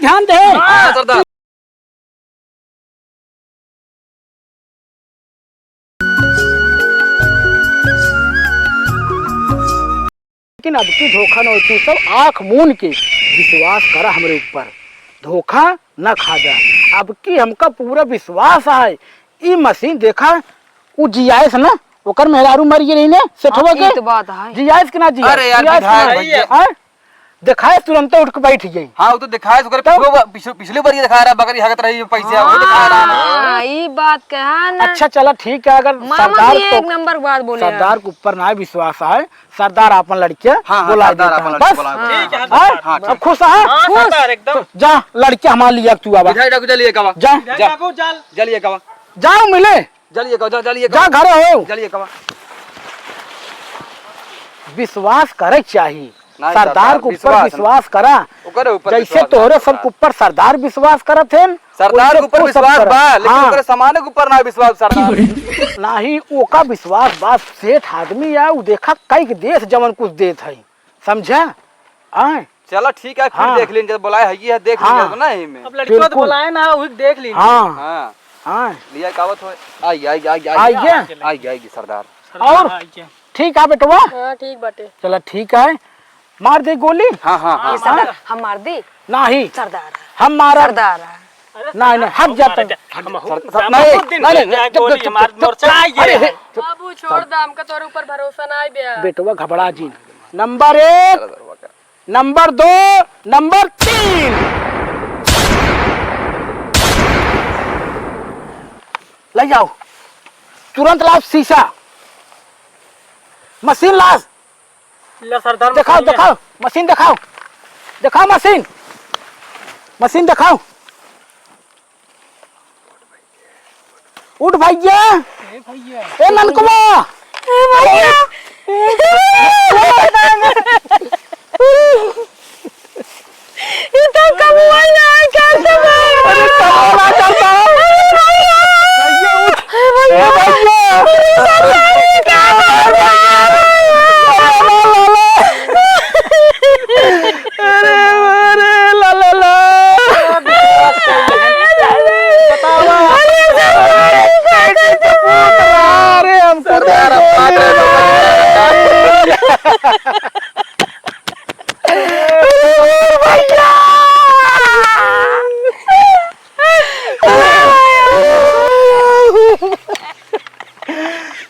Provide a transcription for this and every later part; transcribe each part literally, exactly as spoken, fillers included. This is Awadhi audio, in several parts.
ध्यान दे। हाँ, सरदार। लेकिन अब की धोखा न होई, तू सब आँख मून के विश्वास करा हमरे ऊपर, धोखा न खा जा। अब की हमका पूरा विश्वास है, ई मशीन देखा, उ जियाइस ना, ओकर मेहरारू मर गई रही ने, सेठवा हाँ, के। ई तो बात है। जियाइस के ना जियाइस? अरे यार, जियाइस के ना? विधायक भैया। हैं? देखाए तुरंत उठ के बैठ गई। हाँ, वो तो देखाए, ओकरे तब? पिछलो बार, पिछले, पिछले बार ये देखा रहा, बकरी हगत रही, पैसे वो देखा रहा ना। हाँ, ई बात कहा ना। अच्छा, चला ठीक है, अगर मामा सरदार भी तो एक नंबर बात बोले हैं। सरदार के ऊपर ना विश्वास है, सरदार आपन लड़के हाँ, हाँ, बोला सरदार देता आपन है। लड़के बस? बोला देता है। ठीक है, हाँ? सरदार। हाँ, अब ठीक। खुश है? हाँ, खुश। सरदार, एकदम। जा, लड़के हमार लिया तू आवा। विधायक डाकू, जा लिए कावा। जा। विधायक जा। डाकू, चल। जा लिए कावा। जाओ मिले। जा लिए कावा, जा, जा लिए जा कावा। घरे हो। जा लिए कावा। विश्वास करे के चाही। नहीं, सरदार सरदार, के ऊपर विश्वास विश्वास करा। ओकरे ऊपर जैसे विश्वास तोहरे ना सब के ऊपर सरदार विश्वास करत हैं, सरदार के वैसे ऊपर तू सब विश्वास करा। बा, लेकिन हाँ। ओकरे सामाने के ऊपर ना विश्वास सरदार। नाही, ओका विश्वास बा, सेठ आदमी है, उ देखा कई के देत जवन कुछ देत है, समझा? आए? चला ठीक है, फिर हाँ। देख लीन, जब बुलाए है, ये देख लीन, हाँ। जब ना ही में। अब लड़कियों तो बिल्कुल। बुलाए ना, वही देख लीन। हाँ। हाँ। हाँ। लिया कावत हो, आई, आई, आई, आई, आई गया? आई, आई, सरदार। और? आई गया? ठीक है बेटवा? हाँ, ठीक बाटे। चला ठीक है, मार दे गोली। हाँ, हाँ, हाँ। ये सरदार, हम मार दी? नाही। सरदार। हम मारा। सरदार। नाही, नाही, हट जाता है। हम हट जा। सर, सर, नहीं, नहीं, नहीं, नहीं, चुप, चुप, चुप, चुप। अरे, हे, चुप। बाबू, छोड़ दा, हमका तोरे ऊपर भरोसा ना है बे। बेटवा घबरा जिन। नंबर एक, नंबर दो, नंबर तीन। ले जाओ, तुरंत लाओ शीशा, मशीन लाओ। ला सरदार, देखाओ, मशीन ले। देखाओ, मशीन देखाओ, देखाओ मशीन, मशीन देखाओ। उठ भैया। ए भैया। ए ननकवा। ए भैया। ये तो कबूल ना करता है। अरे कबूल ना करता है। अरे भैया। ए भैया। अरे भैया। अरे भैया। अरे, अरे, ला, ला, ला। बतावा। अरे, हमको सरदार, दे दो। अरे, भैया।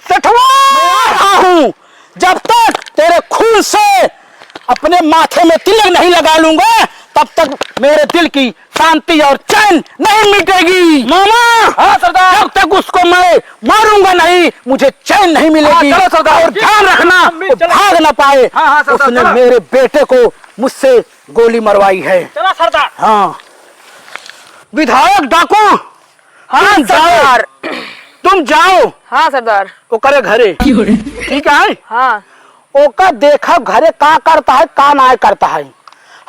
सेठवा, मैं आ रहा हूँ। जब तक तेरे खून से अपने माथे में तिलक नहीं लगा लूंगा, तब तक मेरे दिल की शांति और चैन नहीं मिटेगी। मामा! हाँ, सरदार। जब तक उसको मैं मारूंगा नहीं, मुझे चैन नहीं मिलेगी। हाँ, चलो, सरदार। और ध्यान रखना, अम्मी, वो चलो। भाग ना पाए। हाँ, हाँ, सरदार, उसने चलो। मेरे बेटे को मुझसे गोली मरवाई है। चलो, सरदार। हाँ। विधायक डाकू, हाँ, तुम जाओ, सरदार। तुम जाओ। हाँ, सरदार। ओकरे घरे। ठीक है? हाँ। ओका देखब घरे का करता है, का नाय करता है।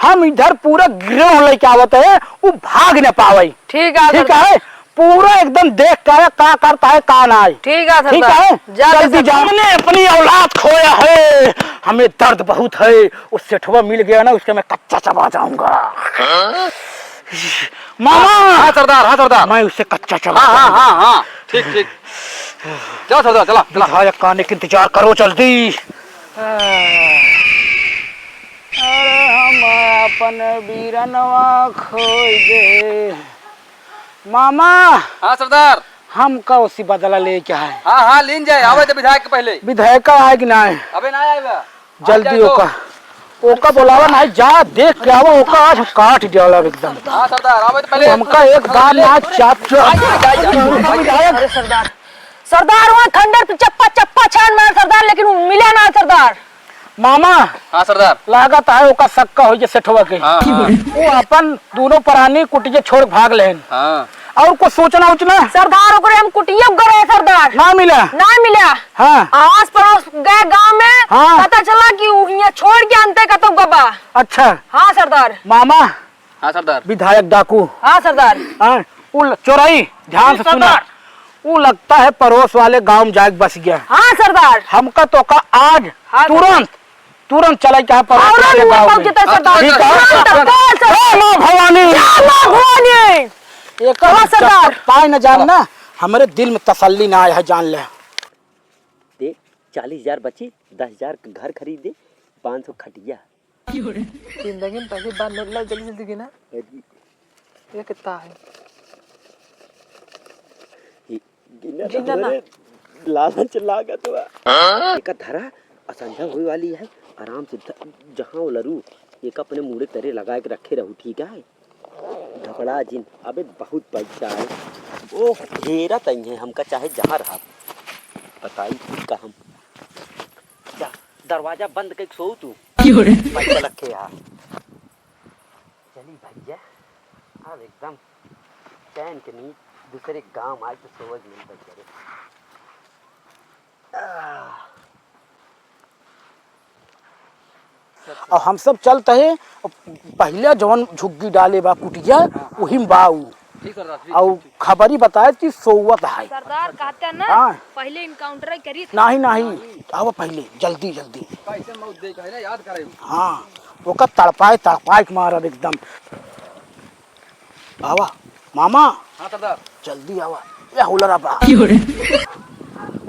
हम इधर पूरा गिरोह लेके आवत है, उ भाग न पावे। ठीक है, ठीक सरदार। है? पूरा एकदम देख के आया, का करता है, का नाय। ठीक है, ठीक सरदार। है? जा, जल्दी सरदार। जा। हमने अपनी औलाद खोया है, हमें दर्द बहुत है। वो सेठवा मिल गया ना, उसके मैं कच्चा चबा जाऊंगा। हाँ? मामा! हाँ, सरदार, हाँ, सरदार। मैं उसे कच्चा चबा हाँ, हाँ, दूंगा। हाँ, हाँ, ठीक, ठीक। चला, सरदार, चला, चला। विधायक आने के इंतजार करो जल्दी। अरे, हम अपन बीरनवा खोई दे। मामा! हाँ, सरदार। हमका उसी बदला लेके आए। हाँ, हाँ, लीन जाए, आवे दे विधायक के पहले। विधायक आए कि ना आए? अबे ना आए बा। जल्दी ओका, ओका बोलावा ना, जा देख के आवा, ओका आज हम काट डालब एकदम। हाँ सरदार, आवे तो पहले। हमका एक बार ना चाप चुप। अरे सरदार, सरदार वहाँ खंडर पे चप्पा चप्पा छान मार सरदार, लेकिन वो मिला ना सरदार। मामा। हाँ सरदार। लागत है ओका सक्का होई जे सेठवा के। हाँ, हाँ। वो अपन दोनों प्राणी कुटिया छोड़ भाग लेन। हाँ। और कुछ सूचना उचना? सरदार, ओकरे हम कुटिया गए सरदार। ना मिला? ना मिला। हाँ। आस पड़ोस गए गांव में, हाँ। पता चला कि उ हियां छोड़ के अंते कतौ गबा। अच्छा। हाँ सरदार। मामा। हाँ सरदार। विधायक डाकू। हाँ सरदार। हाँ, उ ल-, चोरई, ध्यान से सुना। सरदार। उ लगता है पड़ोस वाले गांव में जाके बस गया। हाँ सरदार। हमका तो का आज हाँ सरदार। तुरंत तुरंत चले के है पड़ोस वाले गाँव में। ठीक है? तुरंत, तुरंत। जय माँ भवानी। जय एकर हाँ, सरदार। चप्पल पाए न जान ना, हमरे दिल में तसल्ली ना आया है, जान ले। दे, चालीस हजार बची, दस हजार के घर खरीदे, पाँच सौ खटिया। जिंदगी में पहली बार नोट ला, जल्दी जल्दी गिना। अरे। ये कितना है? ये गिना गिना ना। हमरे लालच लागत बा। एका धरा, असंझा होए वाली है, आराम से ध-, जहाँ वो लरू, एका अपने मुड़े तरे लगा के रखे रहू, ठीक है? घबड़ा जिन, अबे बहुत पैसा है। ओह, हेरा तई है हमका, चाहे जहाँ रहा। बताई का हम। जा, दरवाजा बंद करके सोऊ तू। क्यों रे? पैसा रखे यार। चली भैया, अब एकदम चैन के नींद, दूसरे गांव आए तो सोवज मिल भैया रे। आह। और हम सब चलत है, पहिले जवन झुग्गी डाले बा कुटिया, वही में बा उ। ठीक सरदार, ठीक, और ठीक, ठीक। खबरी बताए कि सोवत है। सरदार कहते हैं ना, हाँ। पहले encounter करी थे। नहीं, नहीं, आवा पहिले, जल्दी, जल्दी। कैसे मौत दे के है ना, याद करे। हाँ, ओका तड़पाए, तड़पाए के मारब एकदम। आवा, मामा। हाँ सरदार। जल्दी आवा। या हुलरा बा। क्यों रे?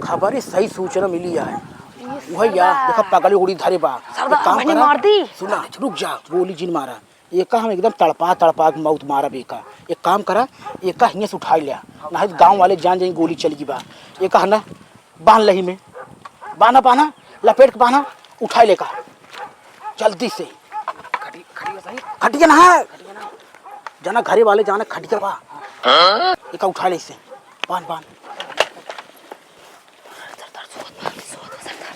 खबर ही सही सूचना मिली है। ये वही यार, सरदार। देखा पगली उड़ी धरे बा। सरदार, एक काम भनी करा, मार दी। सुना, रुक जा, गोली जिन मारा। एका हम एकदम तड़पा, तड़पा के मौत मारब एका। एक काम करा, एका हियाँ से उठाई लिया। नहीं तो गाँव वाले जान जाएंगे गोली चल गई बा। एका है ना, बांध लही में। बांधा, बांधा, लपेट के बांधा, उठाई लेका। जल्दी से। खटी-, खटिया सही? खटिया ना है। खटिया ना। जना घरे वाले जाना खटिया बा। एका उठा ले इसे। बांध, बांध। सरदार, सोवत बा, सोवत बा, सरदार।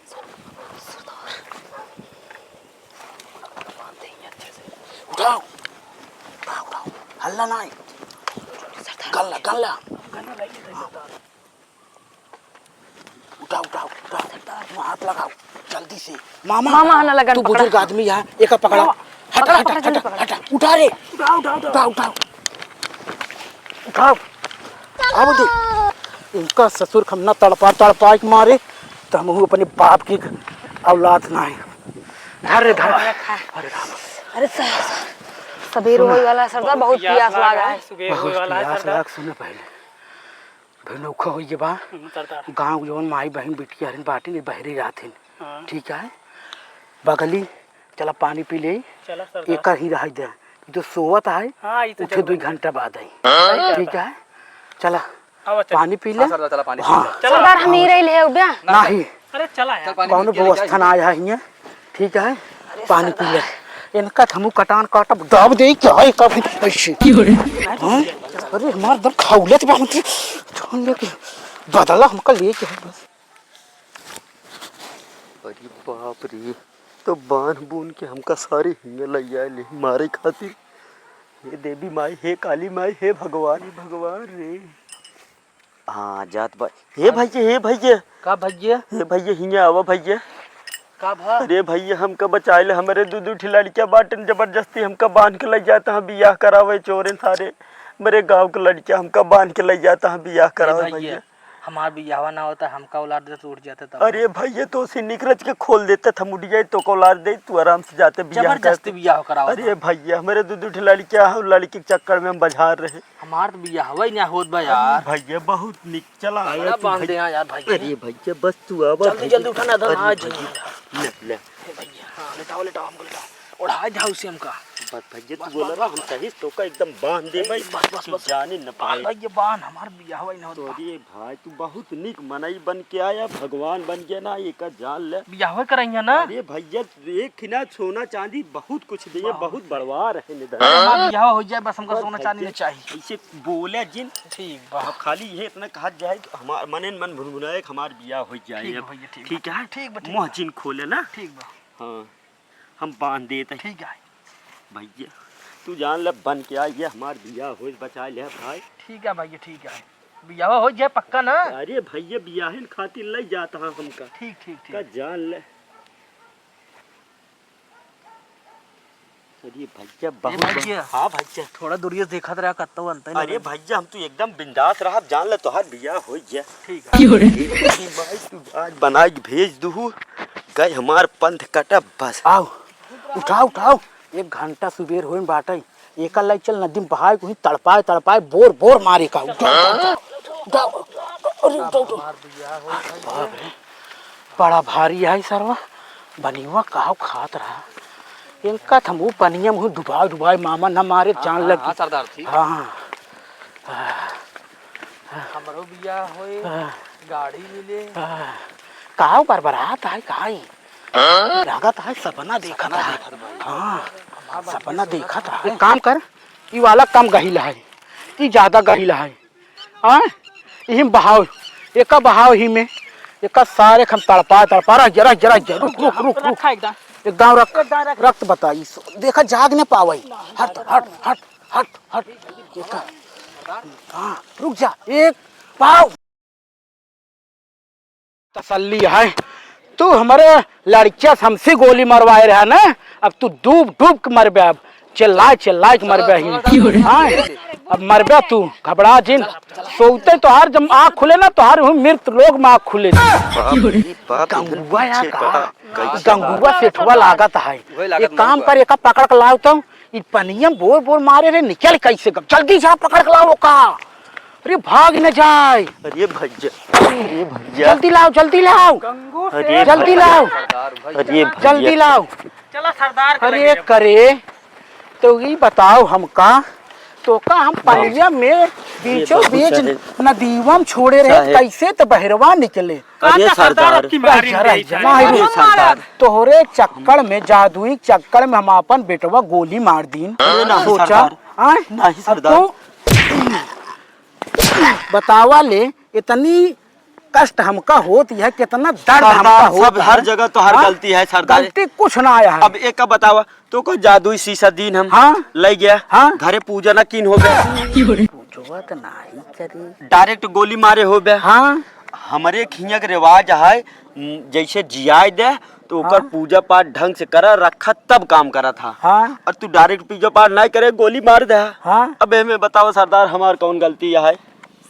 सोवत बा, सरदार। उठाओ, उठाओ, उठाओ, हल्ला ना है। गल्ला, गल्ला। उठाओ, उठाओ, उठाओ, वहाँ हाथ लगाओ, जल्दी से। मामा, मामा, हना लगन तू पकड़ा। बुजुर्ग आदमी यहाँ, एका पकड़ा। मामा, हटा, पकड़ा, हटा, पकड़ा, हटा, जल्दी पकड़ा। हटा, उठा रे। उठाओ, उठाओ, उठाओ। उठाओ, उठाओ। उठाओ। अब देख, इनका ससुर के हम ना तड़पा, तड़पा के मारे, तो हम अपने बाप की औलाद ना है। धर रे, धर। अरे राम। अरे स-, स-, सबेर होए वाला है सरदार, बहुत पियास लागा है। सुबह बहुत होए वाला है पियास सरदार। लाग, सुने पहले। भनौखा होई गे बा। हम्म, सरदार। गाँव जौन माई बहिन बिटिया हरिन बाटिन, ई बहरे जाथिन। हाँ। ठीक है? बगली, चला पानी पी ले। चला सरदार। एकर ही रह दे। ई तो सोवत है, हाँ, ई तो उठे जरूर। दुई घंटा बाद आई। हाँ। ठीक है? चला, आवा, चल। पानी पी ले। हाँ, सरदार, चला, पानी पी हाँ। ले। चला। सरदार, हम ही रही ले, उब्या। ना। नहीं। अरे, चला यार। चल, पानी कौनो पी ले, व्यवस्था चल। ना आया है हियाँ। ठीक है? अरे पानी पी ले। सरदार। इनका त हमू कटान काटब, दाब देई क्या है कभी ऐसे। क्यों रे? हाँ? अरे हमार दम खौलत बा, मतलब, जान ले के बदला हमका लेके है बस। अरे बाप रे, तो बांध बून के हमका सारे हियाँ लइ आए ले मारे खातिर। हे देवी माई, हे काली माई, हे भगवान, हे भगवान रे। हाँ, जात बा। हे भइया, हे भइया। का भइया? हे भइया, हियाँ आवा भइया। का भा? अरे भइया, हमका बचाइ ले, हमरे दू दू ठे लड़किया बाटन, जबरदस्ती हमका बांध के लइ जात हैं बियाह करावे चोरे सारे। हमरे गाँव के लड़किया हमका बांध के लइ जात हैं बियाह ए करावे भइया, भइया। हमार बियाहवा ना होता, हमका औलाद देत उठ जाते तब। अरे भइया, तो से निकरच के खोल देते, हम उठ जाए, तो औलाद दे, तू आराम से जाते बियाह जबरदस्ती करते। बियाह करावा अरे था। भइया, हमरे दू दू ठे लड़किया हैं, लड़की के चक्कर में हम बझार रहे। हमार तो बियाहवा ही ना होत बा यार। अरे भइया, बहुत निक चला आया बड़ा तू बांध भइया। दे यहाँ यार भाई। अरे भइया, बस तू आवा जल्दी, भइया। जल्दी उठा ना, धन अरे आज भइया, ले, ले। हे भइया, हाँ, लेटाओ, लेटाओ, हमको लेटाओ। ओढ़ाए दे उसे हमका। बस भइया, तू बस, बोला बस, ना, हम बस। सही से तोका एकदम बांध दे ए, भाई। बस, बस, तू बस। जाने न पाए। बांध भइया, बांध, हमार बियाह ही ना होत अरे बा। भाई, तू बहुत निक मनई बन के आया, भगवान बन गया ना, एका जान ले। बियाह करइया ना। अरे भइया, एक खिना सोना चांदी बहुत कुछ दे, बहुत बड़वार है निधन। अरे हमार बियाह हो जाए, बस हमका सोना चांदी न चाही। ऐसे बोले जिन। ठीक बा। अब खाली ये इतना कहा जाए कि हमार मने मन भुनभुनाए कि हमार बियाह हो जाए ठीक अब। बा भइया, ठीक ठीक बा। है? ठीक बा, ठीक मोह बा। जिन खोले ना। ठीक बा। हाँ, हम बांध देते हैं। ठीक है। भइया, तू जान ले बन के आ, ये हमार बियाह हो बचा ले भाई। ठीक है भइया, ठीक है। बियाह हो जाए पक्का ना? अरे भइया, बियाहन खातिर लइ जाता है हमका। ठीक, ठीक, ठीक। का जान ले। अरे भइया, ए बहुत भइया। हाँ भइया। थोड़ा दूरिये से देखत रहा, कत्तो अंतर अरे नहीं। भइया, हम तो एकदम बिंदास रहब, जान ले तोहार बियाह हो गया। ठीक है। क्यों रे? ए, ए, भाई, तू आज बना के भेज दूहू, गए हमार पंथ कटा बस। आओ, उठाओ, उठाओ। एक घंटा सुबेर होइन बाटइ, एका लइ चल नदी में बहाए, कुहीं तड़पाए, तड़पाए, बोर, बोर मारे का। उठाओ, उठाओ, उठाओ, उठाओ। अरे, उठाओ, उठाओ। बाप रे, बड़ा भारी है सरवा, बनिवा काउ खात रहा। इनका त हम ऊ पनिया में डुबाए, डुबाए मामा न मारे, हाँ, जान हाँ, लगी। हाँ, सरदार, ठीक है। हाँ, हाँ। हमरो बियाह होए, हाँ। गाड़ी मिले। हाँ। काउ बरबरात है, काई? लागत है सपना देखत है। हाँ, सपना देखत है। एक काम कर, ई वाला कम गहिल है, ई ज्यादा गहिल है। हाँ, इही में बहाव, एका बहाव ही में, एका सारे हम तड़पा, तड़पा, रह, जरा, जरा, जरा, रुक, रुक, रुक, रुक। रखा एकदम। एकदम रख, एकदम रख। रक्त बताई, देखा जाग न पावई। हट, हट, हट, हट, हट। एका, हाँ, रुक जा, एक पाव। तसल्ली है। तू हमरे लड़किया से हमसे गोली मरवाए रहा ना, अब तू डूब डूब के मरबे, अब चिल्लाए चिल्लाए के मरबे ही। हाँ, अब मरबे तू, घबरा जिन। सोते तोहार जब आँख खुले ना, तोहार हूँ मृत लोक में आँख खुले। गंगुआ या का? गंगुआ सेठवा लागत है। एक काम कर, एका पकड़ के लाओ तो, ई पनिया में बोर बोर मारे रे, निकल कैसे गब? जल्दी जा, पकड़ के लाओ का। अरे भाग न जाए। अरे भैया, अरे भैया। जल्दी लाओ, जल्दी लाओ। गंगू अरे जल्दी भैया। लाओ। अरे भैया। जल्दी लाओ। चला सरदार के अरे लगे। करे, तो ई बताओ हमका, तो का हम पनिया में बीचों बीच नदीवा में छोड़े रहे, कैसे तो बहरवा निकले? का अरे तो सरदार सरदार। अब की मारी रह जा, रह जा, रह जा। मारी। अरे सरदार। तोहरे चक्कर में, जादुई चक्कर में हम आपन बेटवा गोली मार दीन। अरे नहीं सोचा, सरदार। आय? नहीं अब सरदार। तू बतावा ले, इतनी कष्ट हमका होत है, कितना दर्द हमका सरदार, होत सब है। हर जगह तोहार हाँ? गलती है सरदार। गलती कुछ ना आया है। अब एक का बतावा, तो को जादुई शीशा दीन हम हाँ? लइ गया। हाँ? घरे पूजा ना कीन हो गया। पूजवा तो नाही करे। Direct गोली मारे हो बे। हाँ? हमरे खिया के रिवाज है, जैसे जियाए दे तो ओकर हाँ? पूजा पाठ ढंग से करा रखा तब काम करा था। हाँ? और तू direct पूजा पाठ नहीं करे, गोली मार दे। हाँ? अब एमे बताओ सरदार, हमार कौन गलती है?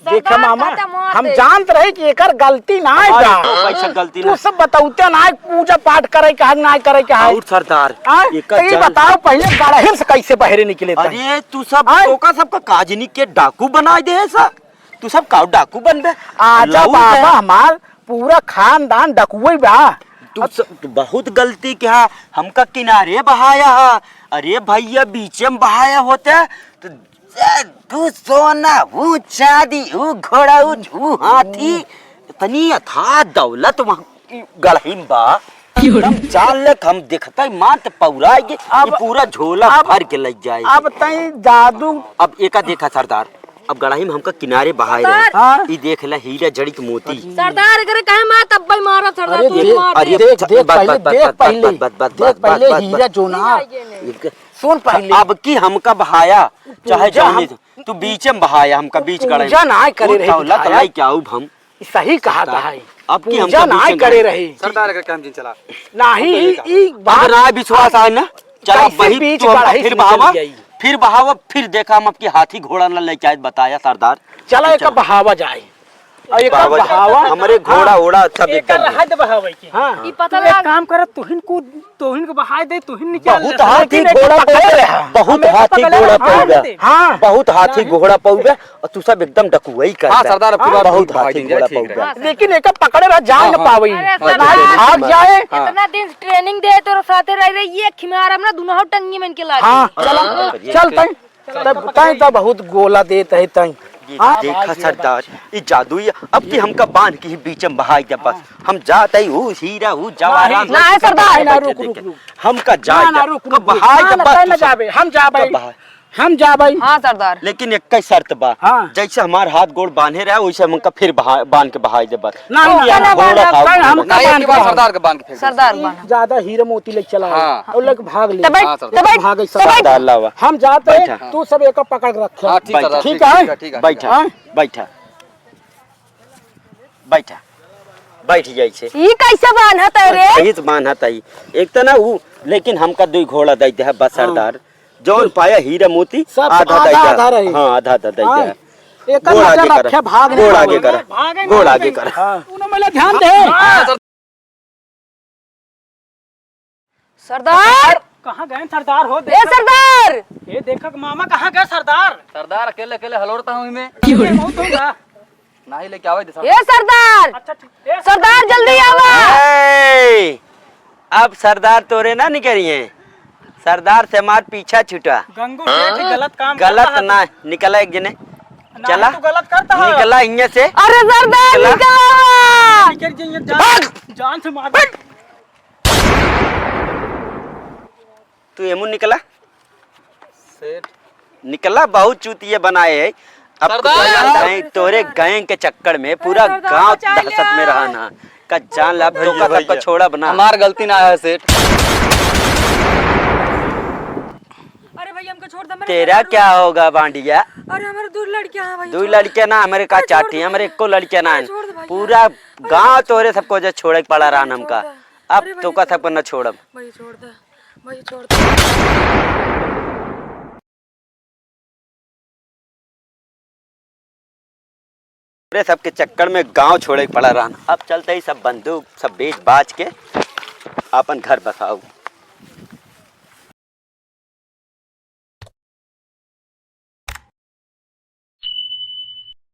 देखा सरदार मामा, का तो मौत हम है। जानत रहे कि एकर गलती ना है अरे, बा। तो कैसे गलती तू ना? सब बतौते ना है, पूजा पाठ करे के है, ना करे के है। और सरदार, आय? एकर तो ये जान बताओ पहले गड़हिन से कैसे बहरे निकले थे? अरे, तू सब आय? ओका सबका काजनी के डाकू बनाए दे है सब। तू सब काउ डाकू बनबे? आजा लौट बाबा, है। हमार पूरा खानदान डकुए बा। तू अब स-, तू बहुत गलती किहा, हमका किनारे बहाया हा। अरे भैया, बीचे में बहाया होते तो ए, तू सोना, ऊ चांदी, ऊ घोड़ा, ऊ, ऊ हाथी, इतनी अथाह दौलत वहाँ की गढ़ही में बा। एकदम जान ले, हम देखते ही मान ते पौराई गे, अब ये पूरा झोला अब भर के लइ जाए। अब तई जादू। अब एका देखा सरदार, अब गढ़ही में हमका किनारे बहाए रहे। हाँ। ई देख ले हीरा जड़ित मोती। सरदार एकरे काहे मार तब्बे मारा सरदार, अरे तू ही देख, मार अरे दे। देख, देख बस, पहले, बस, बस, देख बस, पहले, बस, बस, देख बस, पहले बस, बस, हीरा बस। जोना। इनके सुन पहिले। अब की हमका बहाया, चाहे पूजा जौने हम तू बीचे में बहाया, हमका बीच गड़े। पूजा ना करे रहे दौलत विधायक। लाई क्या अब हम? ई सही कहा था है। अब की हमका पूजा ना करे रहे। सरदार का काम जिन चला। नाही, अब तो ये ई, ई बात अब ना विश्वास आए ना। चला कैसे वही बीच तू हमका गड़े फिर से बहावा, निकल जाई? फिर बहावा, फिर देखा हम अब की हाथी घोड़ा ना लेके आए, बताया सरदार। चला एक चला। बहावा जाए। और एक बहावा जाए। बहावा, हमरे घोड़ा हाँ। ओड़ा सब एक एकदम रहत बहावे के। हाँ। ई पता तू एक लग काम कर, तुहिन को, तुहिन को बहाए दे, तुहिन निकाल बहुत ले। हाथी लेकिन एक घोड़ा पकड़ पौबे, ले। बहुत हम एक हाथी पकड़ ले, घोड़ा हम पौबे। दे। हाँ। बहुत हाथी नहीं। घोड़ा पौबे, और तू सब एकदम डकुआई कर हाँ, दे। सरदार, अब की हाँ। बार बहुत बहुत बहाई हाथी दिन जाए, घोड़ा ठीक रहे। पौबे। लेकिन एक पकड़े रह, जाए हाँ, न हाँ। पावे। अरे, नहीं, सरदार, भाग जाए। हाँ। इतना दिन से training दे तोर साथे रह रही, ये खिमार हमरा दुनहु टंगी में इनके लाग हाँ, गई। चल, हाँ। चल तई। तब, तई तो बहुत गोला देत है तई। ये हाँ? देखा सरदार, ई जादू, ये अब की हमका बांध के ही बीच में बहाई दे बस। हम जात है, ऊ हीरा, ऊ जवाहरात, नहीं, नहीं, सरदार। ना, रुक, रुक, रुक। हमका जाए ना, ना, दे। रुक, कब रुक, रुक। बहाई ना, दे ना, बस तई तू ना सब। जाबे, हम जाबे। कब बहाई? हम जाबे। हाँ, सरदार। लेकिन एक ही शर्त बा। हाँ। जैसे हमार हाथ गोड़ बांधे रहे, वैसे हमका फिर बहा-, बांध के बहाई दे बस। ना, ना, हम ना, ना, घोड़ा ना, था, ना, घोड़ा। हमका नहीं, बांध एक बार के सरदार के बांध के फेंक दे। सरदार बांध। ज्यादा हीरा मोती ले चला। हाँ। और लग भाग ले। तबे, हाँ, सरदार। तबे, भागे तबे। सरदार लावा। हम जाते हैं, बैठा। तू सब एक पकड़ रखे। हाँ, ठीक है, बैठा। ठीक है, ठीक है, ठीक है। बैठा, हाँ? बैठा। बैठा। बैठ जाए छे। ई कैसे बांधत है रे? सही से बांधत है। एक तो ना ऊ, लेकिन हमका दुई घोड़ा दे दे बस हाँ। सरदार। जौन पाया हीरा मोती, सब आधा आधा, दे दे। आधा रही। हाँ, आधा, आधा दे हाँ। दे। एक गोड़ आगे नजर कर। रखे, भाग गोड़ नहीं आगे पावे। कर। भागे गोड़ नहीं आगे पावे। कर। हाँ। तू ना मेला ध्यान दे। हाँ, सर। सरदार, कहाँ गए सरदार हो? ए सरदार! ए देखक मामा, कहाँ गए सरदार? सरदार अकेले अकेले हलोरता हूँ इमे। ये बहुत होगा। नाही लेके आवे दे सरदार। ए सरदार! अच्छा, ठीक। ए सरदार, जल्दी आवा। ए, अब सरदार तोरे ना निकरी हैं। सरदार से हमार पीछा छूटा। गंगू सेठ गलत काम गलत करता है। ना, निकला एक जने। ना, चला। तू गलत करता है। निकला इहाँ से। अरे सरदार, निकला। निकला। निकल जाइए, जान, भाग। जान से मार। भाग। तू एमू निकला। सेठ। निकला, बहुत चूतिया बनाए है। अब सरदार! तोरे गैंग, तोरे गैंग के चक्कर में पूरा अरे सरदार, गांव बचा दहशत में लिया। रहा ना। का जान ला, अब भैया, तोका सबका भैया। छोड़ब ना। हमार गलती ना है सेठ। अरे भैया, हमको छोड़ दे, मेरे तेरा साथ क्या होगा बांडिया? अरे हमारे दो लड़कियां हैं भैया, दो छोड़ दे। लड़कियां ना, हमारे का अरे छोड़ चाटी दे है, हमारे भैया। एको लड़कियां ना अरे है। छोड़ दे भैया। पूरा अरे गांव भैया, तोरे सबको जो छोड़े के पड़ा रहा ना हमका। छोड़ दे। अरे भैया, अब तोका छोड़ दे। सबको ना छोड़ब। भैया छोड़ दे, भैया छोड़ दे। अरे सबके चक्कर में गांव छोड़े के पड़ा रहन। अब चलते ही सब बंदूक सब बेच बाच के अपन घर बसाऊ।